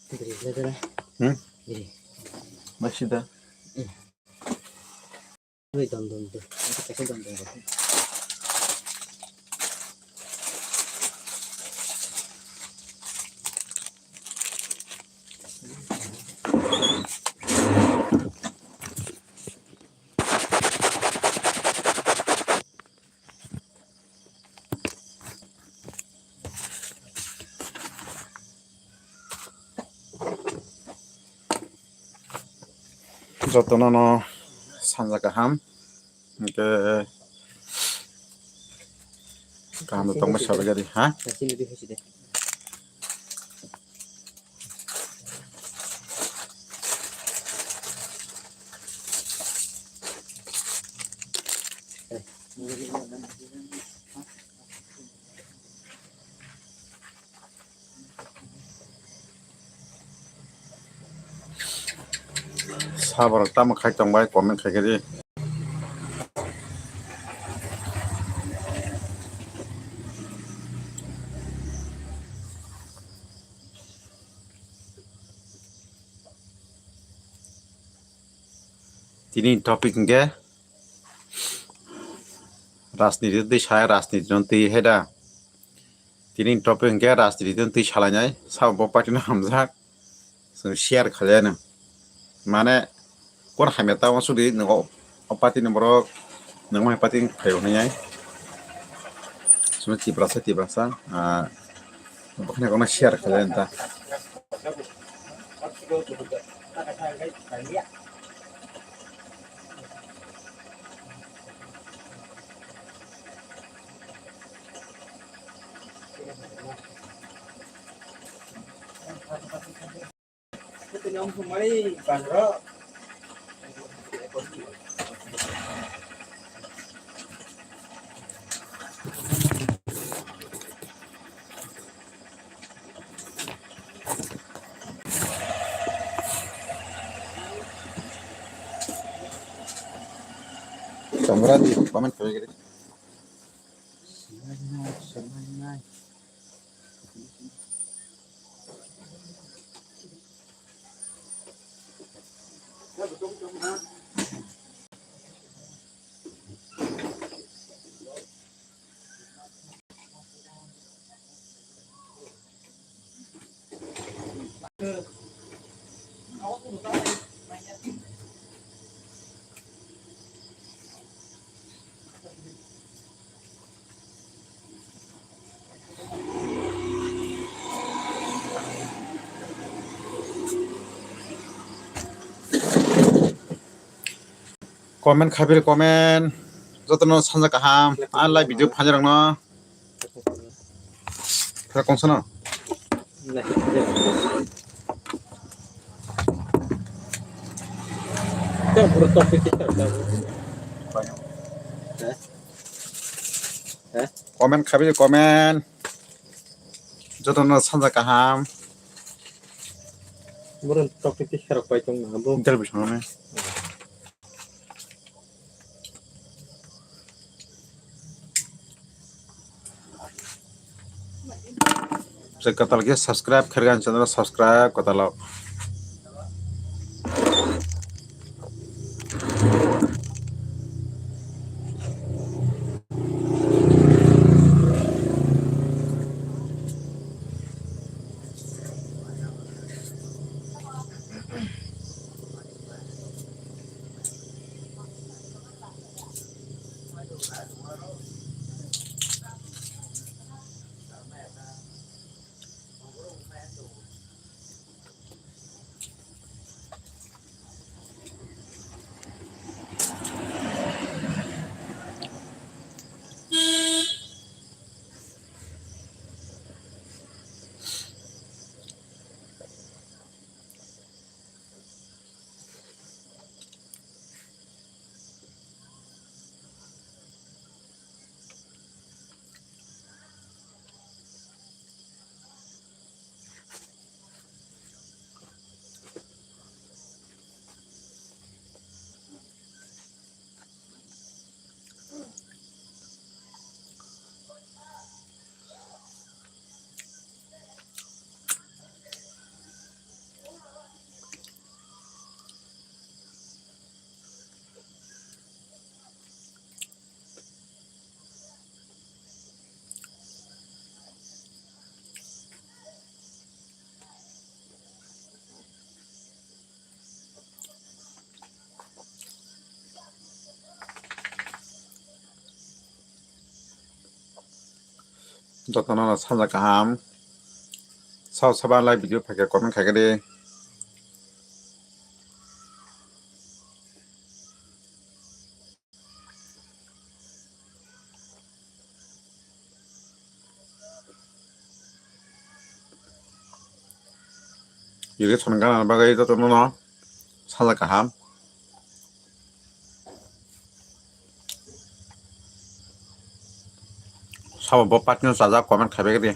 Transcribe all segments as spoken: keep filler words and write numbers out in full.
Biri, biri, biri. Hmm? Biri. Masih dah. Wait, dom, dom, dom. Aku kasih dom, dom, dom. Jotono no sanja kaham, hingke kaham tongma salai gari, ha? Saborok tamo khai tongbai, comment khai khe di. Tini topic hingke rajniti twi saya, rajniti no twi heda. Tini topic hingke rajniti no twi salainai, sabo bo party no hamjak, chwng share khailai no. Mane, kon hamya ta uansuk di, nwng o, o party ni borok, nwng mai party ni phaio hinwi ai. Chwng Tiprasa, Tiprasa, ah, bo kheno kono share khailai ta. Chamra di, comment khabai gede. Comment khaibiri comment, jotono sanja kaham, a live video phainai rokno. Kha kongsa no. Tang pura topic kita tahu. Comment khaibiri comment, jotono sanja kaham. Burun topic kita serok pai tong na bu. Intel bising ne. Kwtal khe subscribe khairokha, ani channel subscribe kwtal o. Jotono sanja kaham. Sao saba lai video phaikhe comment khaikhe di. Election gana bagwi jotono no sanja kaham. Sabo bo party no chajak comment khaibai di.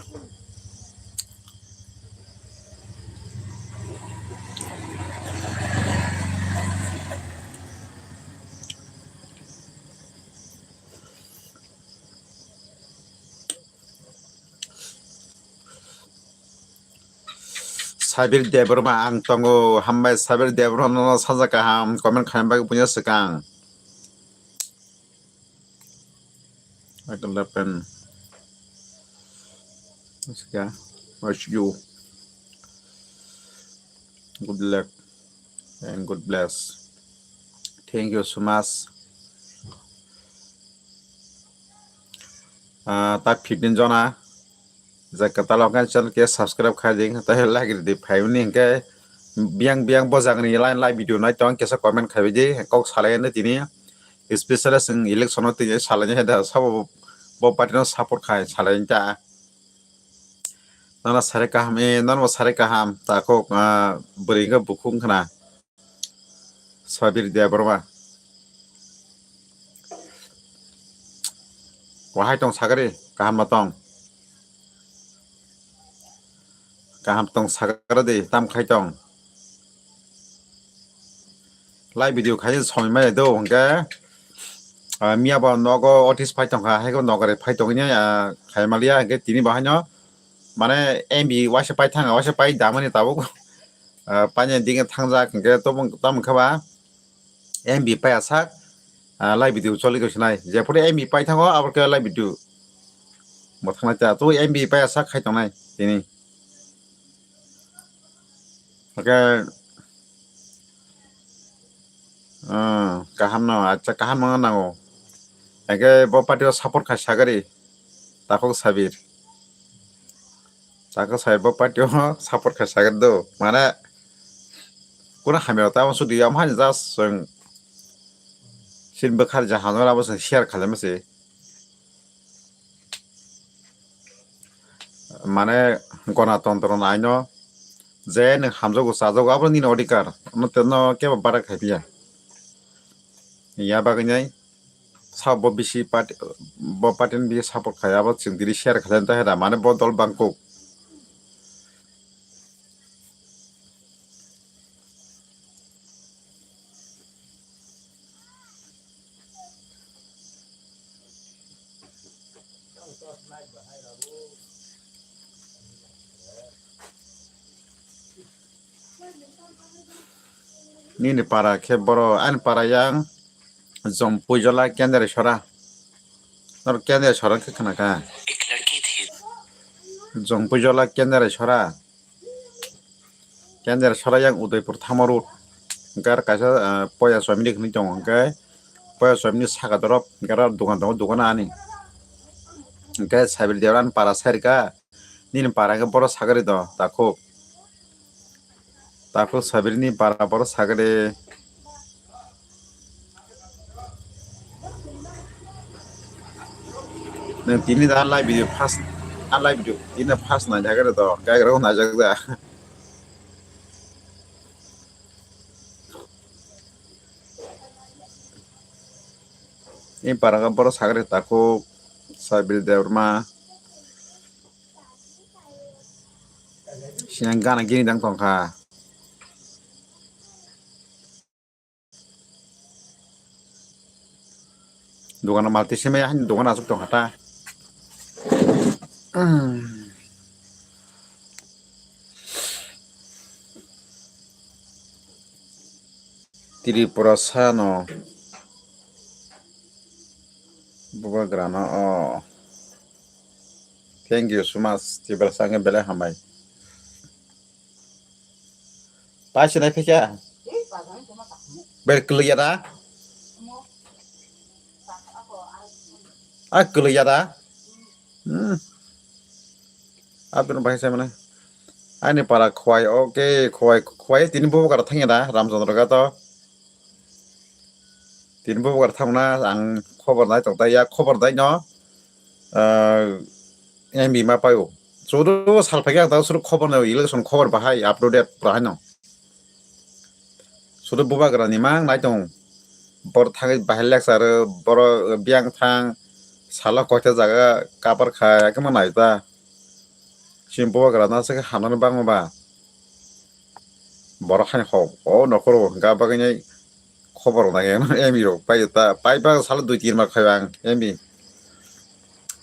Sabir Debbarma ang tongo, hambai Sabir Debbarma no sajak kaham comment khaina bagwi buino swkang. I can left and Let's go. Wish you good luck and good bless. Thank you so much. Ah, ta fifteen jona je kwtal hwnkhe channel khe subscribe khai di, tei like rwdi, phaimani hwnkhe biyang biyang bo jagani line live video nai tong kisa comment khaibai di, kok salai ani tini, especially chwng election o tini salai ni da sabo bo party no support khai salai ta. Nono sari kaham, eh, nono sari kaham, ta kok, ah, bwrwi hwnkhe bukhuk wngkhana. Sabir Debbarma. Wahai tong sagari, kaham ma tong. Kaham tong sagari di, tam khai tong. Live video khai somoi mai do hwnkhe, ah, miya bo nogo office phai tongkha, hai khe nogari phai tongni, ah, khai maliya, hwnkhe tini bo haino, mane, M B waisa pai thanga, waisa pai damani tabuk, ah, paini digi thangjak, hwnkhe tamo, tamo khe ba, M B paiya sak, ah, live video choli khe sinai. Jephuru M B pai thango, abo khe live video bo thangnai ta. Tu M B paiya sak khai tongnai tini. Hwnkhe, ah, kaham no, acha kaham no nango. Hwnkhe bo party o support khai sagari. Takhuk Sabir. Takhuk Sabir bo party o support khai sagari do. Mane, kuna hamya tamo sudi, am hani just chwng sin bwkhar jahan abo chwng share khailai mase. Mane, Ganatantro no aino je nwng hamjago, chajago, abo nini odhikar, no te, no kebo bara khai phiya. Ya bagwi nai, sa bo bisi party, bo party ni bisi support khai, abo chwng tini share khailai ta hera, mane bo dol bangkuk. Nini para khe boro, ani para yang Jompuijola Kendresora. Nor Kendresora khe khna kha. Jompuijola Kendresora. Kendresora yang Udaipur Thama Road. Hwnkhe aro kaisa, ah, Poya Chomini hinwi tongo. Hwnkhe Poya Chomini saka dorop hwnkhe aro dogan tongo, dogan ani. Hwnkhe Sabir Debbarma para sai rwkha. Nini para hwnkhe boro sagari do, takhuk. Takhuk Sabir ni para boro sagari. Nwng tini da live video first, a live video tini first naijak do, gaigra naijak da. Ni para hwnkhe boro sagari takhuk Sabir Debbarma. Sinang gana gini dang tongkha. Dogano malti se maya hani dogan asuk tong hata. Tripura sano bubagrano o. Thank you so much. Tiprasa hwnkhe belai hambai. Pai sinai phaikha? Ber kwlwya da? A kwlwya da? Hmm. Abdul bahai sai mane. Ani para khwai, okay, khwai, khwai tini bubagra thangya da, Ramchandra ga to. Tini bubagra thangna ang khobor nai tong ta ya, khobor nai no, ah, M B ma paio. Chudu sal phai ang ta suru khobor nai election khobor bahai updated bahai no. Sudu bubagra ni mang nai tong. Bor thangwi bahai lecture, boro biyang thang, salo koita jaga cover kha, ekhe ma nai ta. Chini bubagra no aswk hamnani bangma ba. Borok hani hok, o nokhoro hwnkha bagwi nai khobor nai M B rok pai ta, pai bang salo dui tin mar khai ang M B.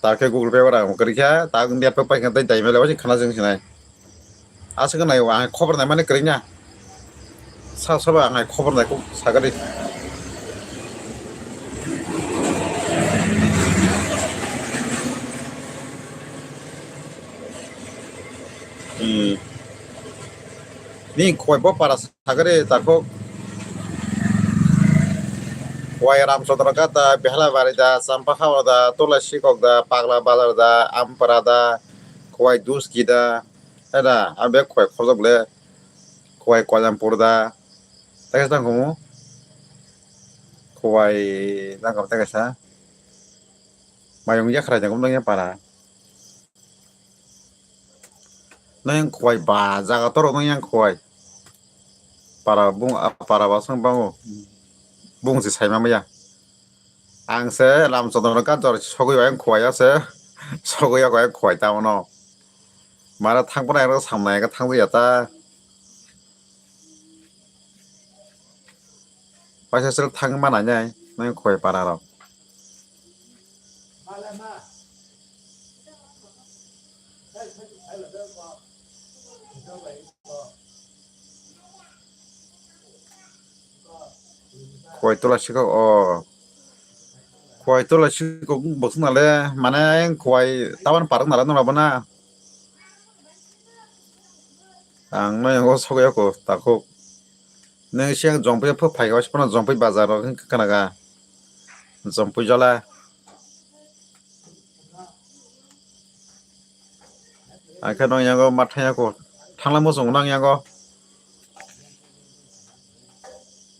Ta khe Google Pay ora ang kwrwi kha, ta ang network pai kha tei dai mele wasi khana jeng sinai. Aswk nai ang khobor nai mani kwrwi na. Sa sabo ang khobor nai kok sagari. Hmm. Ni khoi bo para sagari ta kok. Wai Ramchandra ga da, Behlabari da, Champahawar da, Tulasikok da, Pagla Bazar da, Ampara da, Khowai Duski da, heda, abe khowai khorjak le, khowai Koilampur da, tei tang kumu, khowai tang kumu tei kaisa, mayung yakhrai tang kumu nang ya para. Nang yang khowai ba jaga toro nang yang khowai. Para bung, para ba song bango. Bung si sai ma ya. Ang se Ramchandra no kanchor sogwi yang khowai ya se. Sogwi ya khowai ta mano. Mara thang pura yang samnai ka thang ya ta. Paisa sel thang ma nai nai, nang khoi para rok. Khoi Tulasikok o. Khoi Tulasikok bwswk nale, mane khoi tabani parwk nale nung rw bana. Ang no yango sogwi ya ko takhuk. Nang siyang Jompui phai kha, phano Jompui bazar o kana ga. Jompui jola. Akhe no yango ma thang ya ko. Thangla muchung nang yango.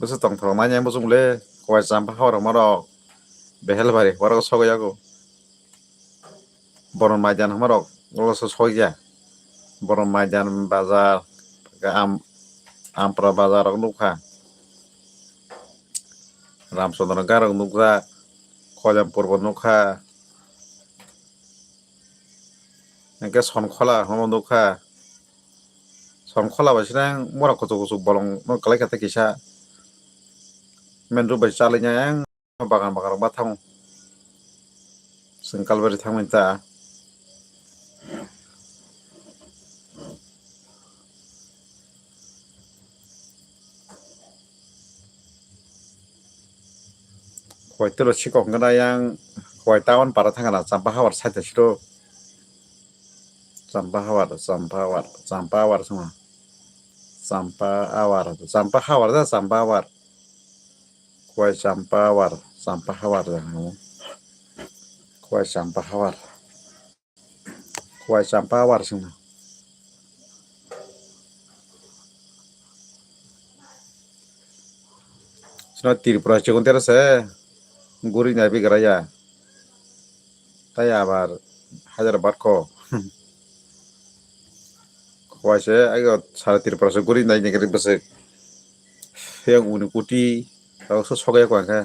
Bwswk tongthok nai yang muchung le. Khowai Champahawar rok ma rok. Behelbari, oro sogwi ya ko. Boron Maidan hwnmarok ulo se sokya. Boron Maidan bazar, am-, Ampra bazar rok nukha. Ramchandra garok nukjak, Koilampur bo nukha. Hwnkhe Sonkhola hwnbo nukha. Sonkhola bai sinang mura kuchuk kuchuk bolong no kwlai kha tei kisa. Main road bai chalai nai ang. Bagan bagan rok ma thango. Chwng Kalbari thangmani ta. Khowai Tulasikok hwnkhe na yang Khowai town para thangna Champahawar side siro. Champahawar, Champahawar, Champahawar sima. Champahawar, Champahawar da, Champahawar. Khowai Champahawar, Champahawar da hwnwi. Khowai Champahawar. Khowai Champahawar sima. Sino Tripura chikon tera se guri nai bigra ya. Tai abar Hyderabad ko. Khowai se ayo sara Tripura se guri nai nigri bwswk. Yang uni kuti tau so sogai ko angkhe.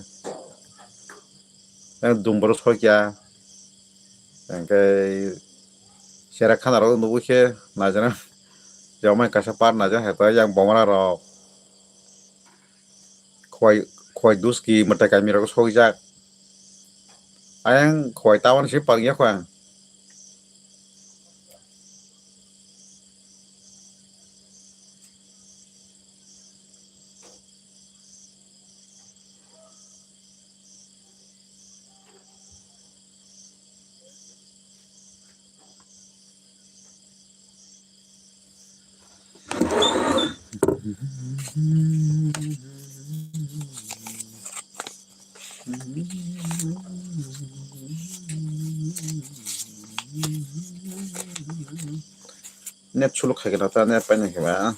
Yang dumboro sokya. Angkhe sera khana rok nugui khe naijana. Yang mai kaisa par naijana hai yang bomra rok. Khowai, Khowai Duski mwtai kaimi rok sokjak. Ayang Khowai town se pang ya khowai ang. Net suluk khai khe ta net paina khe ba.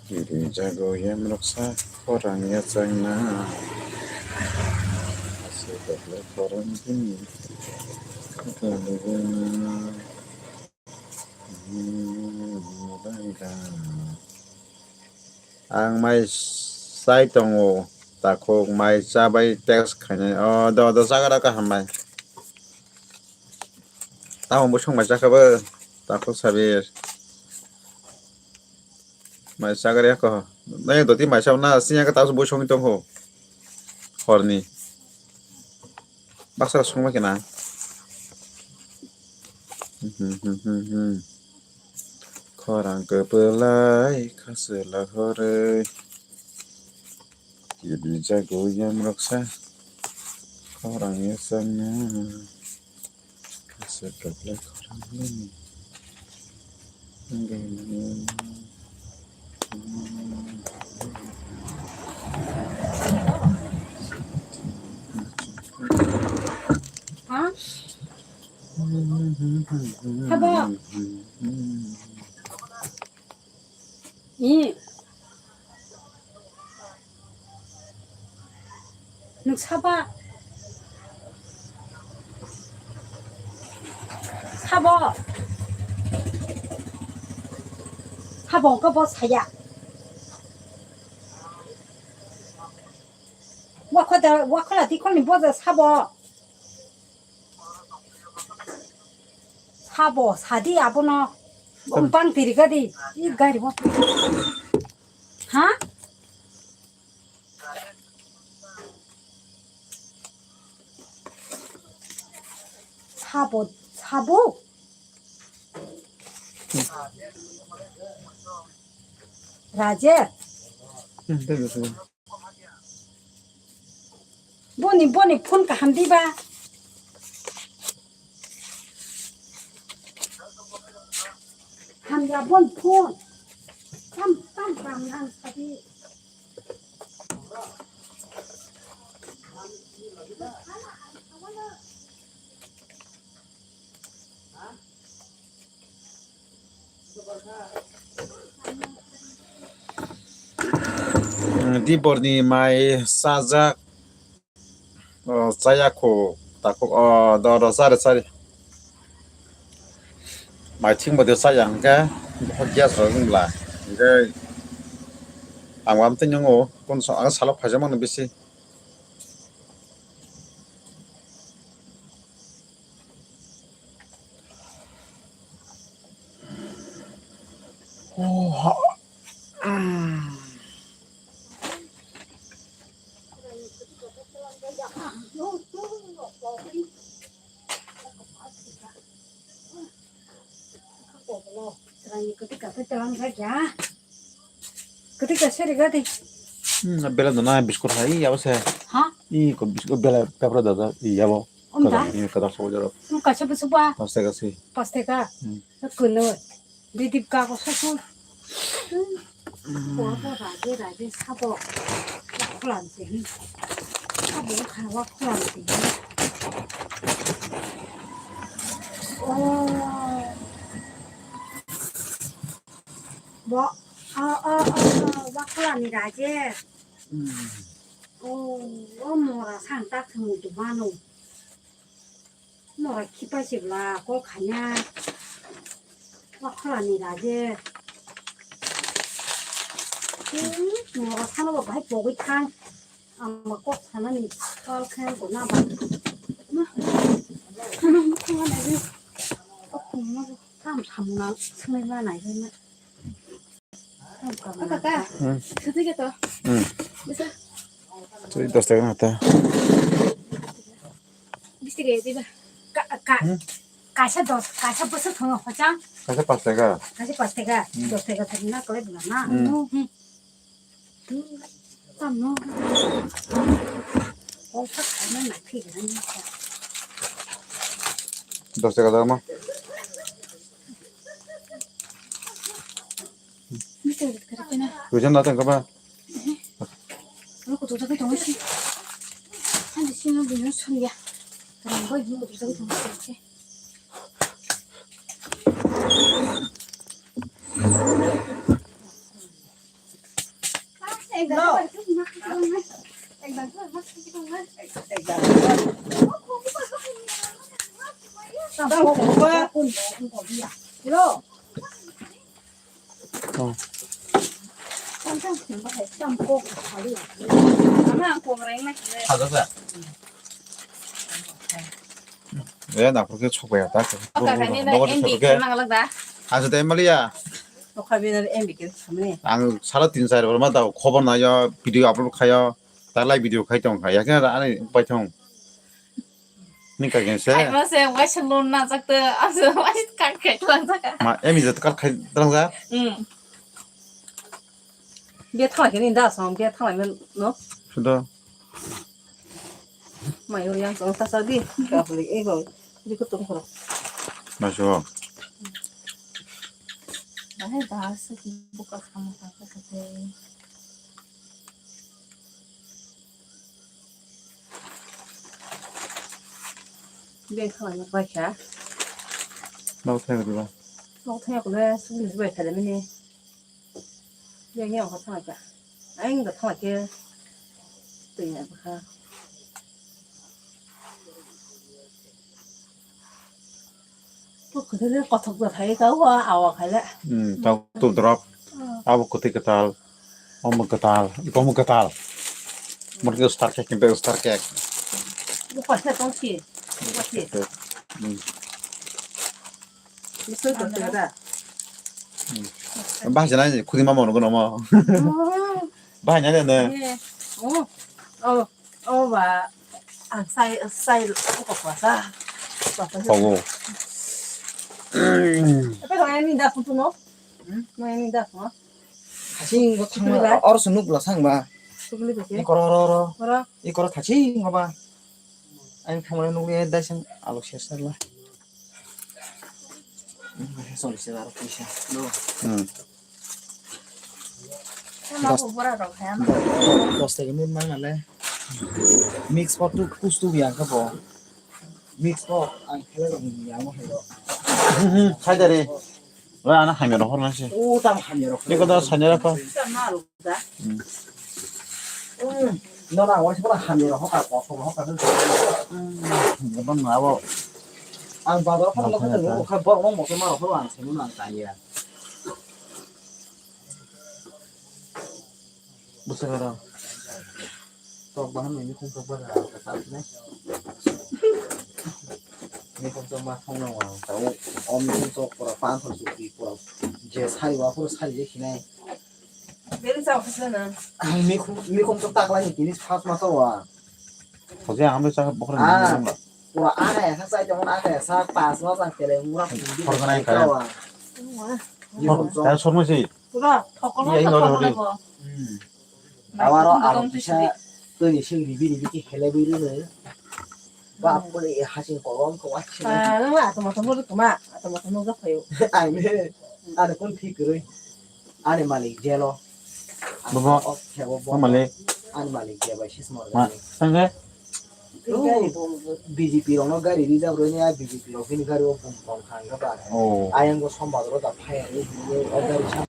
Kiri jago yamroksa khorang yachangna. Ase dokle khorang bini. Ang mai sai tongo, takhuk mai chabai text khainai. O, do, do, chagra kaham mai. Tamo bwswng mai chakha bo, takhuk Sabir. Mai chagra ko. Nai doti mai chao na, sinya ka tasu bwswng tongho. Horni. Baksa songma kena. Khorang kwplai khaswla horwi. Kiri jago yamroksa khorang yachangna. Khaswk kwplai khorang bini. Ha? Haba. I. Nwng saba. Sabo. Sabo wngkha bo saya. Wakhoda, wakhola tikhol ni boja sabo. Sabo, sadi abono. Tam- Bang tiri gadi. I gari bo. Ha? Sabo, sabo. Raje. Hmm, thank you, sir. Boni, boni phone kaham diba? Hamya boni phone. Tam, tam, tam, nang sadi. Diporni mai chajak, o, chaya kho, takhuk, o, do, do, chari, chari. Mai thing bo de chaya hwnkhe, gas rok wng bla. Hwnkhe ang wam twi nungo, kun sa-, ang salok phaijak mano bisi. Kwtwi ka seri gadi. Hmm, bela dona biskut hai, yabo se. Ha? I ko biskut bela pepra dada, i yabo. Om da? Kada, i kada so jaro. Om kaisa busu ba? Pas taka si. Pas taka? Hmm. Kuno. Bidip ka ko susu. Bo bo raje raje sabo. Khwlangse hi. Sabo kha wa khwlangse hi. Oh. Bo, a, a, a, wakla ni raje. Hmm. Oh, oh, mora sang tak thung tu mano. Mora khipai se bla, kol khanya. Wakla ni raje. Hmm, mora sano bo bahai pogwi thang. Ama kok sanani kal khe ang kona ba. Ano mukha na ni. Kok kong na kam samna sunai ma nai na. Kaka, hmm, sotwi ka to. Hmm. Bisa. Sotwi dos taka na ta. Bisti ka diba? Ka, ka, hmm? Kaisa dos, kaisa bwswk thwngo, hochang? Kaisa pas taka. Kaisa pas taka, hmm, dos taka thwngna kwlai bwla na. Hmm. Hmm. Dos taka dama. Kuisan na tengkaba. Eh, naphuru khe sokbaiya ta. Ang se tei maliya. Ang salo tin char bar ma da khobor nayo, video upload khayo, ta lai video khai tong kha. Yakhe ani pai thong. Ni ka gen se. Ai ma se wai se lon na jak te, ang se wai kak kak lang jak. Ma, emi jat kak khai drang ja? Hmm. Be thang khe ni da song, be thang no. Sudo. Ma yo yang song ta sa di. Ka hli e go. Di ko tung ko. Ma so. Bahai bahar se buka sama ka ka te. Beng khalai nok bai kha. Nok thai diba? Nok thai ko le sugri bai kha de mini. Beng yang kha thang kha. Aing da thang khe. Tei ya kha. Kothok da thai ka wa awa kha le. Hmm, tau tu drop. Hmm. Abo kwtwi kwtal. Omo kwtal, iko omo kwtal. Murgi star cake, kintu star cake. Buka se tong si. Buka si. Hmm. Isu to te da. Hmm. Bahai jana ni khudi mama no gono mo. Oh. Bahai jana ne. Eh. Oh. Oh. Oh ba. Ang sai sai ko ko sa. Ko ko. Tapi ko ani da kutu no. Hmm? Mo ani da ko. Thaching go thangma, oro se nuk bwla sang ba. Sugli ba se. Ikoro, oro, oro. Oro. Ikoro thaching go ba. Ani thangmani nukli dai sang alok ser ser la. Cholish taka aro puisa. Hmm. Dos taka nut mang nale. Mix pot tu kustu biang ka bo. Mix pot ang khela rok ni yang mo hai ro. Khai dare. Ora ana hamya rohor na se. O tam hamya rohor. Ni ko da sanya ra pa. Hmm. Hmm. No na, wasi pura hamya rohor ka, kosom rohor ka. Hmm. Ni ban na bo. Ang bazar pura lo ka, ko kha bor mo mo ma rohor ang sunu nang tanya. Bwswk aro tok bahan bai mikhum tok bahan aro kwtal khe nai. Mikhum tok ma thang nang ang tao o mikhum tok pura panthor chukri pura je sari wa pura sari je khinai. Beri chao khe na. Mikhum mikhum tok taklai ni tini phas ma to wa. Hoje ang bai chakha bokhorok ni nang ba. Pura aga ya sa chai tong aga ya sa pas ma sa kele mura pun di. Khorganai kaya. Mikhum tok. Tara sormai si. Pura thokol. Iya, iya, thokol iya. Laibo. Hmm. Awaro aro kisa twi ni sing ribi ribi ki hele biri ne. Ba pura e hasing kolom ko wachina. Ah, no, ato mato mo tuma, ato mato mo ga phayo. Ai ne. Ani kun thik roi. Ani malik jelo. Bobo. Ani malik. Ani malik je bai sis mor. Ma, sangge. B J P rokno gari reserve rwini, a B J P rok bini gari o bum bom kha hwnkhe ba. Oh. Ayang bo sombad ro da phai rwi hwnwi o gari sa.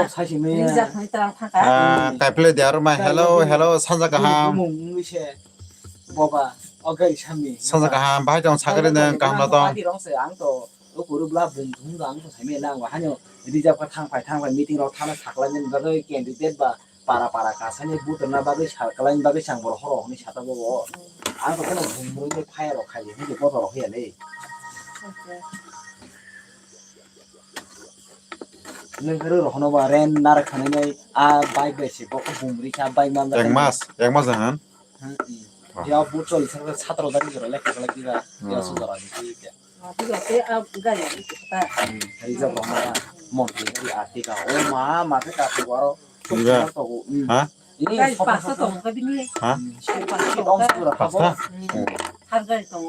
Saisi maya. Rijak hwnwi twlang thangkha. Ah, kaiphilai de aro mai. Hello, hello, sanja kaham. Bumung wngwi se. Boba, o gari sami. Sanja kaham, bahai tong sakari nang, kaham na tong. Party rok se ang to, o kuru bla bung thung ang to saimaya nang, hanyo rijak kha thang phai, thang phai meeting rok thana saklaini bagwi candidate ba para para kasani butorna bagwi saklaini bagwi chang borok horo hwnwi sata bobo. Ang to kheno bung rwi phai rok khai, hwnwi boto rok ya le. Nwng khe rw rw hono ba rent nar khanai nai a bike bai se bo bumri kha bike man. Ek mas, ek mas han. Hmm, hmm. Wah. Ya bu choli sa satro dari jora lekha kala kira. Ya Hmm. Sudara ni kira. Ati ga te a gari ta. Hmm, hari ja ba ma mon kiri gari ati ka. O ma ma ke ka tu waro. Kira. To ko. Hmm. Ha? Ini gari pasta to ka bini. Ha? Hmm, pasta to ka. Pasta? Hmm. Har gari to.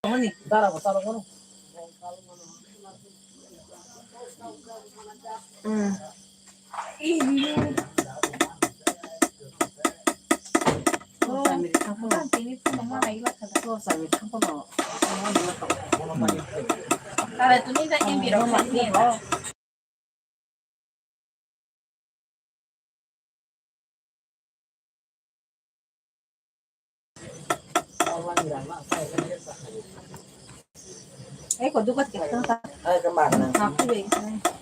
Mani, dara ko taro ko. Hmm. Eh, kau dukat kita. Hai, kemana? Aku baik.